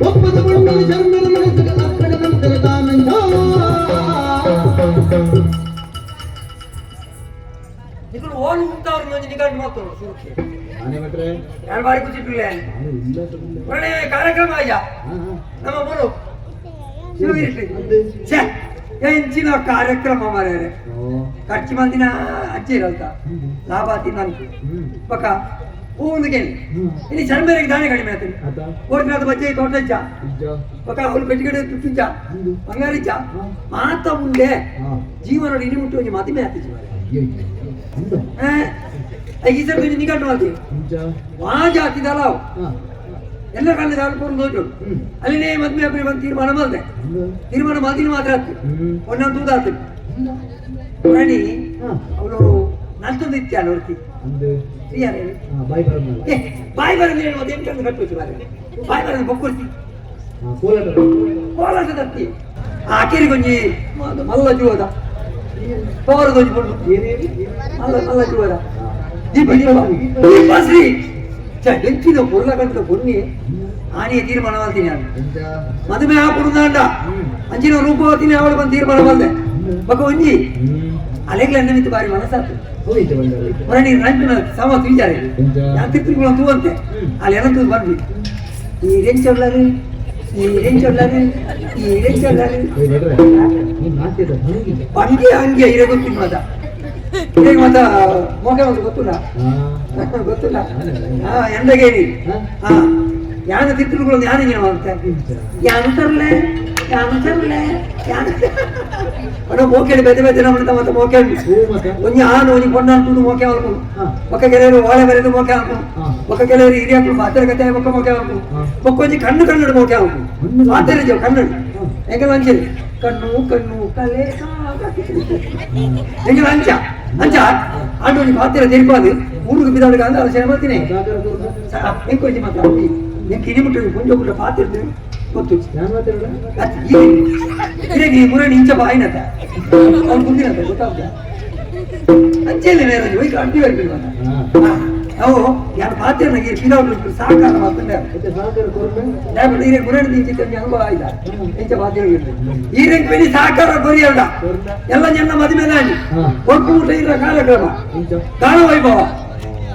ಒಪ್ಪದ ಬಣ್ಣದ ಶರ್ಮನ ಮನಸ್ಸಿಗೆ ಅಪ್ಪಣೆ ನಂತರ ತಾನಂಜ. ನಿಕುಲು ಓಲು ಉಂತಾವ್ರು ಒಂಜಿ ನಿಗಂಟು ಮಾಡ್ತಾರೆ ಸುರುಕ್ಕೆ. ನಾನೇ ಭಟ್ರೆ. ಯಾರು ಬಾರಿ ಖುಷಿ. ನಾನು ಇಲ್ಲ ತಗೊಂಡೆ. ಒಳ್ಳೆ ಕಾರ್ಯಕ್ರಮ ಅಯ್ಯ. ಹಾ ಹಾ. ನಮ್ಮ ಬೋಲು ಛೇ, ಎಂಚಿನ ಕಾರ್ಯಕ್ರಮ ಮಾರ್ರೆ. ಓ. ಖರ್ಚು ಮಂದಿನ ಅಜ್ಜಿ ಇರಲ್ತ. ಹ್ಮ್. ಲಾಭ ಆತಿ ನನ್ಗೆ. ಹ್ಮ್. ಬಕ ಹೂವು ಕೇಳಿ. ಹ್ಮ್. ಇನ್ನು ಚರ್ಮೇರಿಗೆ ದಾನೆ ಕಡಿಮೆ ಆಯ್ತು. ಆತ. ಓಡಿನಾದ ಬಜ್ಜೆ ತೋಟ ಇಜ್ಜ. ಇಜ್ಜ. ಬಕ ಅವ್ರು ಪೆಟ್ಟಿಗೆ ತುಟ್ಟಿಜ್ಜ. ಹ್ಮ್. ಬಂಗಾರ ಇಜ್ಜ. ಹಾ. ಮಾತ ಉಂಡೆ. ಹಾ. ಜೀವನ ಇನಿ ಮುಟ್ಟು ಒಂಜಿ ಮದಿಮೆ ಆತಿಜಿ ಮಾರ್ರೆ. ಅಯ್ಯೋ ಉಂಡು. ಆ, ಈ ಸರ್ ಒಂಜಿ ನಿಗಂಟು ಮಾಡ್ತೀವಿ. ಇಂಚ. ವಾ ಜಾತಿ ದಲಾವ್. ಹಾ. ಎಲ್ಲ ಕಣ್ಣು ದಾಲ್ ಪೂರ್ಣ ದೋಜು. ಹ್ಮ್. ಅಲ್ಲಿನೇ ಮದ್ವೆ ಅಪ್ಪ ಬಂದು ತೀರ್ಮಾನ ಮಾಡಿದೆ. ಉಂಡು. ತೀರ್ಮಾನ ಮಾತಿನ ಮಾತ್ರ ಆತು. ಹ್ಮ್. ಒಂದೊಂದು ತೂದಾತು ಪ್ರಾಣಿ. ಹಾ. ಅವಳು ನಲ್ತೊಂದು ಇತ್ಯಾಲ ಹೊರ್ತಿ. ಅಂದು. ಯಾರು? ಹಾ, ಬಾಯ್ ಬರೋದಲ್ಲ. ಏ, ಬಾಯಿ ಬರಂದ್ರೆ ಹೇಳುವ ಎಂಟನ್ನು ಕಟ್ಟುವಚ್ಚು ಮಾರ್ರೆ. ಬಾಯಿ ಬರಂದ್ರೆ ಬೊಕ್ಕುರ್ತಿ. ಹಾ, ಕೋಲಾಟ. ಕೋಲಾಟ ತತ್ತಿ ಆ ಅಕೇರಿಗೊಂಜಿ ಮಲ್ಲ ಜೀವದ ತೋರದೊಂಜಿ ಪೊಣ್ಣು. ಏನೇನು? ಮಲ್ಲ ಮಲ್ಲ ಜೀವದ ದೀಪ ದೀಪ ದೀಪಶ್ರೀ. ಛೆ, ಎಂಚಿನ ಪೊರ್ಲ ಕಂಠದ ಪೊನ್ನಿ ಆನೆಯ ತೀರ್ಮಾನ ಮಾಡ್ತೀನಿ ನಾನು. ಎಂಚ? ಮದುವೆ ಆಪುಡುದಾಂಡ. ಹ್ಮ್. ಅಂಚಿನ ರೂಪವತಿನಿ ಅವಳು ಬಂದು ತೀರ್ಮಾನ ಬಂದೆ. ಬೊಕ ಒಂಜಿ ಹ್ಮ್. ಅಲೆಗ್ಲ ಎನ್ನ ಬಾರಿ ಮನಸ್ಸಾತು. ಹೋಯ್ತು ಬಂದರೆ. ಹೊರಣಿ ರಂಪಿನ ಸಮ ತುಜಾರೆ. ಎಂಚ? ಯಾನ್ ತಿಪ್ಪಿ ತೂವಂತೆ. ಹ್ಮ್. ಅಲ್ಲಿ ಎಲ್ಲ ತೂದು ಬಂದ್ವಿ. ಈ ರೆಂಚೊಲ್ಲರು, ಈ ರೆಂಚೊಲ್ಲರು, ಈ ರೆಂಚೊಲ್ಲರು. ಏ ಭಟ್ರೆ, ನೀನ್ ನಾಟ್ಯದ ಭಂಗಿ. ಪಂಗೆ ಹಂಗೆ ಇರೇ ಗೊತ್ತಿಲ್ಲ ಮಾತ. ಇದೇ ಮಾತ ಮೋಕೆ ಒಂದು ಗೊತ್ತಿಲ್ಲ. ಹಾ. ಗೊತ್ತಿಲ್ಲ. ಹಾ, ಎಂದಗೇರಿ. ಹಾ? ಹಾ, ಯಾನ ತಿತ್ತುಗಳು ಯಾನ ಅಂತ. ಎಂಚ? ಯಾನು ತರಲೆ, ಯಾನು ತರಲೆ, ಯಾನು ಅಣ್ಣ ಮೋಕೆಡು ಬೆದೆ ಬೆದೆ ನಮ್ಮ ಮತ್ತೆ ಮೋಕೆಂಡು. ಹೂ ಮತ. ಒಂಜಿ ಆನು ಒಂಜಿ ಪೊಣ್ಣು ತೂದು ಮೋಕೆ ಮಲ್ಪುನು. ಹಾ. ಒಕ್ಕ ಕೆಲವರು ಓಳೆ ಬರೆದು ಮೋಕೆ ಮಲ್ಪುನು. ಹಾ. ಒಕ್ಕ ಕೆಲವರು ಹಿರಿಯಕ್ಳು ಪಾತ್ರ ಕತೆ ಒಕ್ಕ ಮೋಕೆ ಮಲ್ಪುನು. ಹಾ. ಒಕ್ಕ ಒಂಜಿ ಕಣ್ಣು ಕಣ್ಣು ಮೋಕೆ ಮಲ್ಪುನು. ಕಣ್ಣು. ಪಾತ್ರ ಜೋ ಕಣ್ಣು. ಹಾ. ಎಂಕಲ್ ಅಂಚೆ ಕಣ್ಣು ಕಣ್ಣು ಕಲೆ ಎಂಕಲ್ ಅಂಚ ಅಂಚ ಆಂಡ ಒಂಜಿ ಪಾತ್ರ ತೆರಿಪಾದು ಊರಿಗೆ ಬಿದ್ದಾಡುಗ ಅಂದ್ರೆ ಅಲಸೆ ಮಾಡ್ತೀನಿ. ಸಾಕಾರ ಕೊರ್ದು. ಎಂಕೊಂಜಿ ಮಾತ್ರ ಎಂಕ್ ಇನಿ ಮುಟ್ಟು ಕೊಂಚ ಕೂಡ ಪಾತ್ರ ಗೊತ್ತು. ಯಾನ್ ಮಾತಾಡೋಣ? ಇರೆಗೆ ಈ ಮುರಣಿ ಇಂಚ ಬಾಯಿನತ ಅವ್ನು ಮುಂದಿನತ ಗೊತ್ತಾಗ್ತದೆ ಅಂಚೆಲ್ಲ ನೇರ ಹೋಯ್ತು ಅಡ್ಡಿ ಬರ್ಬೇಕು ಅಂತ. ಹಾ. ನಾವು ಯಾರು ಪಾತ್ರ ನನಗೆ ಪಿಲಾವ್ ಸಾಕಾರ ಮಾತಂದ್ರೆ. ಮತ್ತೆ ಸಾಕಾರ ಕೊರ್ಪೆ? ಇರೆ ಮುರಣಿ ಇಂಚಿತ ಅನುಭವ ಆಯ್ತ ಇಂಚ ಪಾತ್ರ ಈರೆಂಗ್ ಬೆಳಿ ಸಾಕಾರ ಕೊರಿಯಲ್ಲ. ಕೊರ್ನ? ಎಲ್ಲ ಜನ ಮದುವೆ ನಾನಿ. ಹಾ. ಒಕ್ಕೂಟ ಇರ ಕಾರ್ಯಕ್ರಮ. ಎಂಚ? ಗಾನ ವೈಭವ,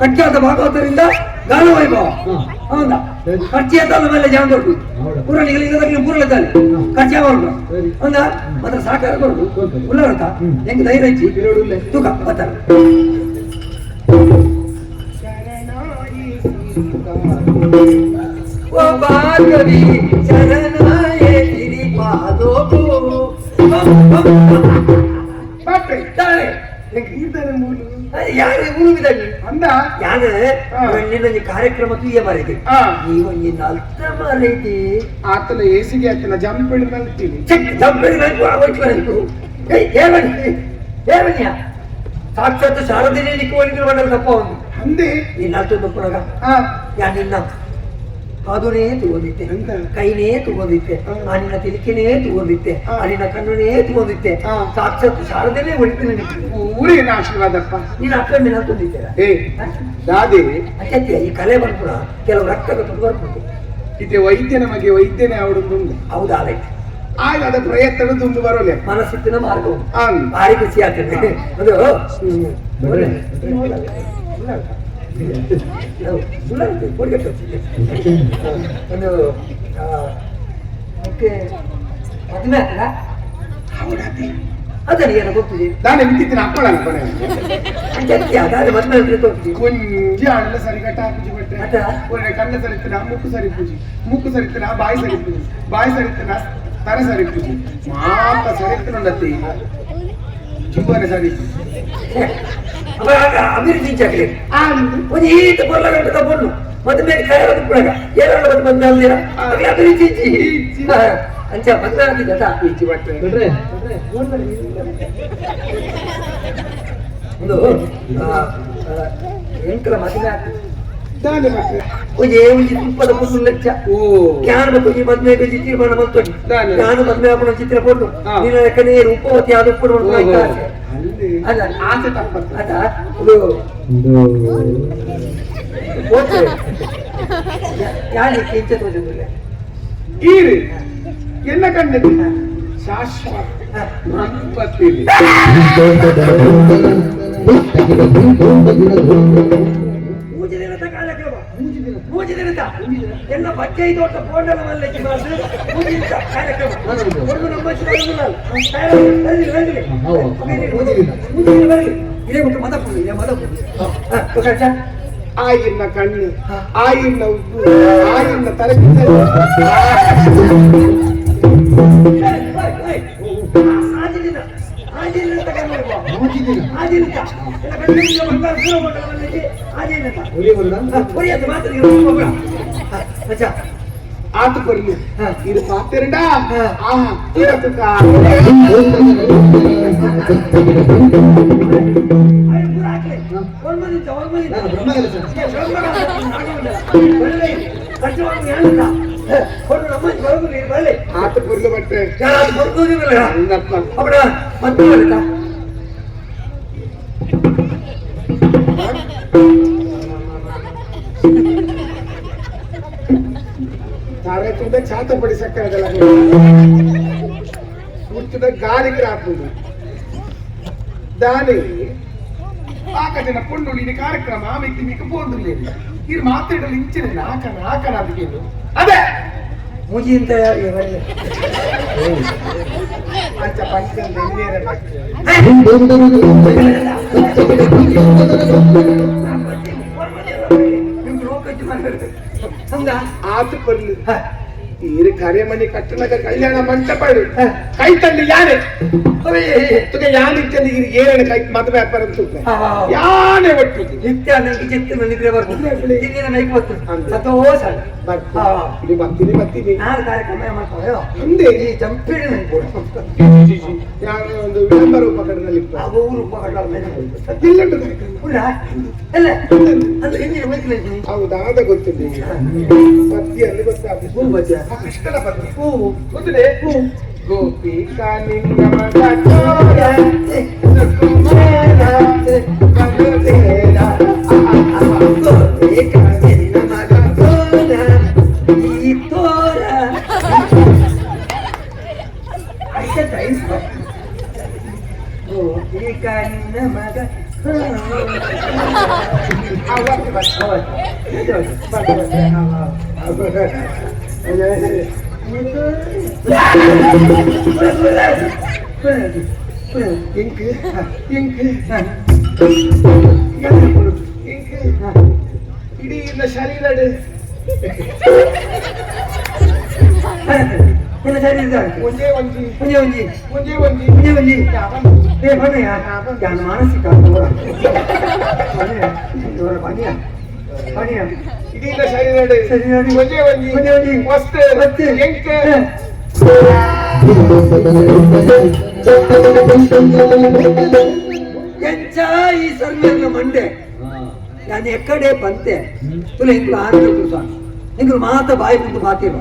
ಪ್ರಖ್ಯಾತ ಭಾಗವತರಿಂದ ಗಾನ ವೈಭವ. ಹಾ. ಹೌದಾ? ಸರಿ. ಖರ್ಚು ಆತಲ್ಲ ಮೇಲೆ ಜಾನ್ ದೊಡ್ಡ. ಹೌದಾ. ಪುರಾಣಿಗಳು ಇಲ್ಲದಕ್ಕೆ ಪುರಳ ತಾನೆ ಖರ್ಚು ಯಾವಾಗ. ಸರಿ. ಹೌದಾ? ಮಾತ್ರ ಸಾಕಾರ ಕೊಡು. ಕೊಡ್ತೇನೆ. ಉಳ್ಳವರತ. ಹ್ಮ್. ಹೆಂಗ್ ಧೈರ್ಯ ಇಚ್ಚಿ. ಪಿರೋಡು ಉಲ್ಲೆ. ತೂಕ ಬರ್ತಾರೆ. ಓ ಭಾರ್ಗವಿ ಶರಣಾಯೇ ತಿರಿ ಪಾದೋಗು. ಭಟ್ರೆ. ತಾಳೆ. ಈತನ ಮೂಲು. ಯಾರು ಊರು? ಅಂದ. ಯಾರು? ಹಾ. ನಿನ್ನೊಂದು ಕಾರ್ಯಕ್ರಮ ತೂಯ ಮಾರೈತಿ. ಹಾ. ಈ ಒಂಜಿ ನಲ್ತ ಮಾರೈತಿ. ಆತನ ಏಸಿಗೆ ಆತನ ಜಂಪಿಡ್ ಮಲ್ತೀನಿ. ಚೆಕ್ ಜಂಪಿನ ಏವನಿ ಏವನಿಯ ಸಾಕ್ಷಾತ್ ಶಾರದಿನೇ ನಿಕ್ಕುವನಿಗೆ ಮಂಡಲ ತಪ್ಪ ಒಂದು. ಅಂದೆ. ಈ ನಲ್ತು ತಪ್ಪುನಾಗ. ಹಾ. ಯಾ ನಿನ್ನ ಪಾದುನೇ ತಗೊಂಡಿತ್ತೆ. ಎಂತ? ಕೈನೇ ತಗೊಂಡಿತ್ತೆ. ಹಾ. ಆ ನಿನ್ನ ತಿಲಿಕೆನೇ ತಗೊಂಡಿತ್ತೆ. ಹಾ. ಆ ನಿನ್ನ ಕಣ್ಣುನೇ ತಗೊಂಡಿತ್ತೆ. ಹಾ. ಸಾಕ್ಷಾತ್ ಶಾರದೆನೇ ಒಳಿತು ನಿಕ್ಕು. ಊರಿನ ಆಶೀರ್ವಾದಪ್ಪ. ನೀನು ಅಕ್ಕ ಮೇಲೆ ತಂದಿದ್ದೀರ. ಏ ದಾದೆ. ಅತ್ಯಂತ ಈ ಕಲೆ ಬರ್ಪುಣ ಕೆಲವು ರಕ್ತದ ತುಂಬ ಬರ್ಪುಂಟು. ಇದೆ ವೈದ್ಯ ನಮಗೆ ವೈದ್ಯನೇ ಅವಡು ಉಂಡು. ಹೌದಾ? ಆಲೈತೆ. ಆಗ ಅದ ಪ್ರಯತ್ನ ದುಂದು ಬರೋಲೆ. ಮನಸ್ಸಿತ್ತಿನ ಮಾರ್ಗ. ಆನ್. ಭಾರಿ ಖುಷಿ ಆಗ್ತದೆ ಅದು. ಭಟ್ರೆ. ಒಂದು ಓಕೆ ಮದುವೆ ಆಗ್ತದಾ? ಹೌದಾತಿ. ಅದೇ ಏನು ಗೊತ್ತಿದೆ. ದಾನೆ ಮಿಕ್ಕಿತ್ತಿನ ಅಪ್ಪಳಲ್ಲ ಕೊನೆ. ಅಂಚೆ ಅದಾದ್ರೆ ಮದುವೆ ಅಂದ್ರೆ ತೋರ್ತಿ. ಕೊಂಜಿ ಆಡಲ ಸರಿಗಟ್ಟ ಹಾಕುಜಿ ಬಿಟ್ರೆ. ಅತ್ತ? ಒಳ್ಳೆ ಕಣ್ಣ ಸರಿತನ, ಮುಕ್ಕು ಸರಿ ಪೂಜಿ, ಮುಕ್ಕು ಸರಿತನ, ಬಾಯಿ ಸರಿ ಪೂಜಿ, ಬಾಯಿ ಸರಿತನ, ತರೆ ಸರಿ ಪೂಜಿ, ಮಾತ ಸರಿತನುಂಡತಿ, ಜೀವನ ಸರಿ. ಅಭಿವೃದ್ಧಿ ಚಾಕ್ಲೇಟ್ ಆನ್. ಒಂದು ಈತ ಬೊಲ್ಲ ಗಂಟದ ಪೊಣ್ಣು ಮದುವೆ ಕಾಯದ ಪುಳಗ ಏನಾರ ಮದುವೆ ಮದುವೆ ಅಂದಿರ ಅದೇ ಅಭಿವೃದ್ಧಿ ಇಜ್ಜಿ. ಅಂಚ ಮದುವೆ ಆಗ್ತಿದ್ದ. ಇಜ್ಜಿ ಭಟ್ರೆ. ಭಟ್ರೆ. ಒಂದು ಎಂಕಲ ಮದುವೆ ಆಗ್ತದೆ. ದಾನೆ ಭಟ್ರೆ. ಒಂಜಿ ಒಂಜಿ ತುಪ್ಪದ ಪೊಣ್ಣು ಲೆಚ್ಚ. ಓ. ಜ್ಞಾನ ಒಂಜಿ ಮದುವೆ ಒಂಜಿ ತೀರ್ಮಾನ ಬಂತು. ದಾನೆ. ನಾನು ಮದುವೆ ಆಪುನ ಚಿತ್ರ ಪೊಣ್ಣು. ಹಾ. ನಿನ್ನ ಲೆಕ್ಕನೇ ರೂಪವತಿ ಆದ ಉಪ್ಪು. ಓಹೋ. ಅಲ್ಲ. ಆಸೆ ತಪ್ಪತ್ತು. ಅದ ಇದು ಓಕೆ ಯಾಕೆ ಇಂಚ ತೋಜುದಿಲ್ಲ? ಈರು ಎನ್ನ ಕಂಡದ್ದು ಶಾಶ್ವತ ಮನ್ಪತ್ತಿದೆ. ಮೂಜಿ ದಿನದ ಕಾರ್ಯಕ್ರಮ, ಮೂಜಿ ದಿನದ ಎಲ್ಲ ಬಜ್ಜೈ ತೋಟ ಪೋಂಡಲ ಮಲ್ಲಕ್ಕೆ ಮಾತ್ರ ಮೂಜಿ ದಿನದ ಕಾರ್ಯಕ್ರಮ. ಒಂದು ನಮ್ಮ ಚಿಕ್ಕ ಬರಲಿ ಬರಲಿ. ಹೌದು, ಮೂಜಿ ದಿನ. ಮೂಜಿ ದಿನ ಬರಲಿ. ಇದೇ ಗೊತ್ತು ಮದಪುಂಡು, ಇದೇ ಮದಪುಂಡು. ಆಯಿನ ಕಣ್ಣು, ಆಯಿನ ಉಗ್ಗು, ಆಯಿನ ತಲೆ. ಆಜಿ ದಿನ, ಆಜಿ ದಿನ ತಗೊಂಡು. ಮೂಜಿ ದಿನ. ಆಜಿ ದಿನ ಎಲ್ಲ ಕಣ್ಣಿಗೆ ಬಂಗಾರ ಪೂರ ಮಂಡಲ ಮಲ್ಲಕ್ಕೆ ಆಜಿ ದಿನ. ಒಲಿ ಬರುಡ. ಒರಿಯತ್ತು ಮಾತ್ರ ಅಚ್ಚಾ. ಆತ ಕೊರ್ಲಿ. ಇದು ಪಾತೆರಡ. ಆಹಾ ತುಕ. ನಾನು ಬ್ರಹ್ಮಗಲಶ. ಆತ ಕೊರ್ಲು ಬಟ್ರೆ. ಅಂದಪ್ಪ. ತಾರೆ ತುಂಬ ಚಾತ ಪಡಿಸಕ್ಕಾಗಲ್ಲ, ಹುಟ್ಟಿದ ಗಾಳಿಗೆ ಹಾಕುದು ದಾನಿ. ಆಕಜನ ಪುಂಡುಳಿನ ಕಾರ್ಯಕ್ರಮ ಆಮೇಲೆ ಮಿಕ್ಕ ಪೋಂದುಲ್ಲೇನು ಇದು ಮಾತಾಡಲು ಇಂಚಿನ ನಾಕನ ಆಕನ ಅದಕ್ಕೇನು ಅದೇ. ಮೂಜಿ ಅಂತ. ಅಂಚ ಪಂಚಂದ ಎಣ್ಣೆರ ಬಟ್ಟೆ. ಆತ ಪರ್ಲು ಈರು ಕರೆಮಣಿ ಕಟ್ಟಣಗ ಕಲ್ಯಾಣ ಮಂಟಪ ಕೈ ತಳ್ಳಿ ಯಾನೆ ತುಗೆ ಯಾನ್ ಇತ್ತಂದು ಈರು ಏರಣ ಕೈ ಮದುವೆ ವ್ಯಾಪಾರ ಅಂತ ಯಾನೆ ಒಟ್ಟು. ನಿತ್ಯ ನಂಗೆ ಚಿತ್ರ ನಿದ್ರೆ ಬರ್ತದೆ, ಹಿಂದಿನ ಮೈಕ್ ಬರ್ತದೆ, ಸಂತೋಷ. ಬರ್ತೀನಿ ಬರ್ತೀನಿ ಬರ್ತೀನಿ. ನಾನು ಕಾರ್ಯಕ್ರಮ ಮಾಡ್ತಾರೆ. ಹಿಂದೆ ಈ ಜಂಪಿಡಿ ನಂಗೆ ಯಾರು ಒಂದು ವಿಳಂಬ ರೂಪಕರಣದಲ್ಲಿ ಆ ಊರು ಉಪಕರಣ. ಎಲ್ಲುಂಟು ಕಾರ್ಯಕ್ರಮ. ಉಂಟಾ? ಅಲ್ಲ ಅದು ಹಿಂದಿನ ಮೈಕ್. ಹೌದಾದ ಗೊತ್ತಿಲ್ಲ ಈಗ ಪದ್ಯ ಗೊತ್ತಾಗ್ತದೆ. ಹೂ ಪದ್ಯ. ಆ ಕೃಷ್ಣನ ಪದ್ಯ. ಹೂ. ಗೊತ್ತಿದೆ. ಗೋಪಿಕಾ ನಿನ್ನ ಮಗ ಚೋರ, ಸುಕುಮಾರ, ಬಲುಬೇಡ. ಗೋಪಿಕಾ ನಿನ್ನ ಮಗ ತೋರ, ಈ ತೋರ. ಅಷ್ಟೇ ಟೈಮ್. ಗೋಪಿಕಾ ನಿನ್ನ ಮಗ. ಆ, ಓಕೆ, ಬಸ್. ಹೌದು. ಬಸ್, ಬಸ್. ಇಂಕ್ ಇಂಕ್ ಇಂಕ್ ಇಡೀ ಇನ್ನ ಶರೀರ. ಎಲ್ಲ ಸರಿ ಇದ್ದಾರೆ. ಒಂದೇ ಒಂಜಿ. ಒಂಜಿ ಒಂಜಿ. ಒಂದೇ ಒಂಜಿ. ಒಂಜಿ ಒಂಜಿ. ಏ ಬನ್ನಯ್ಯ, ಯಾನ್ ಮಾನಸಿಕ ದೂರ ಬನ್ನಯ್ಯ, ದೂರ ಬನ್ನಿಯ ಬನ್ನಿಯ. ಇಡೀ ಇನ್ನ ಶರೀರ. ಶರೀರ. ಒಂದೇ ಒಂಜಿ. ಒಂಜಿ ಒಂಜಿ. ವಸ್ತು. ವಸ್ತು. ಎಂಕ್. ಎಂಚ ಈ ಸರ್ವೇರ್ನ ಮಂಡೆ ನಾನು ಎಕ್ಕಡೆ ಬಂತೆ ತುಲ ಇಂಕ್ಲು ಆನಂದ ಸ್ವಾಮಿ ಇಂಕ್ಲು ಮಾತ ಬಾಯಿ ಮುಂದೆ ಮಾತಿರುವ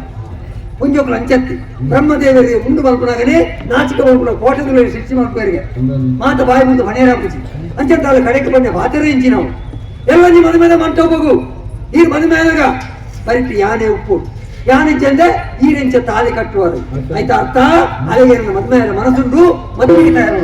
ಪುಂಜೋಕ್ಲು ಅಂಚತ್ತಿ ಬ್ರಹ್ಮದೇವರಿಗೆ ಮುಂಡು ಮಲ್ಪುನಾಗನೆ ನಾಚಿಕ ಮಲ್ಪುನ ಕೋಟದಲ್ಲಿ ಶಿಕ್ಷೆ ಮಲ್ಪುವರಿಗೆ ಮಾತ ಬಾಯಿ ಮುಂದೆ ಮನೆಯರ ಪೂಜಿ ಅಂಚತ್ತಾಲ ಕಡೆಗೆ ಬಂದೆ ಮಾತರೆ ಇಂಚಿ ನಾವು ಎಲ್ಲ ನೀ ಮದುವೆ ಮೇಲೆ ಮಂಟೋಗು ಈ ಮದುವೆ ಮೇಲಾಗ ಬರಿಟಿ ಯಾನೆ ಉಪ್ಪು ಯಾನೆಂಚಂದೆ ಈರೆಂಚ ತಾಲಿ ಕಟ್ಟುವರು ಆಯ್ತಾ ಅರ್ಥ. ಅಲ್ಲಿಗೆ ಮದುವೆ ಮನಸ್ಸುಂಡು ಮದುವೆಗೆ ತಯಾರು.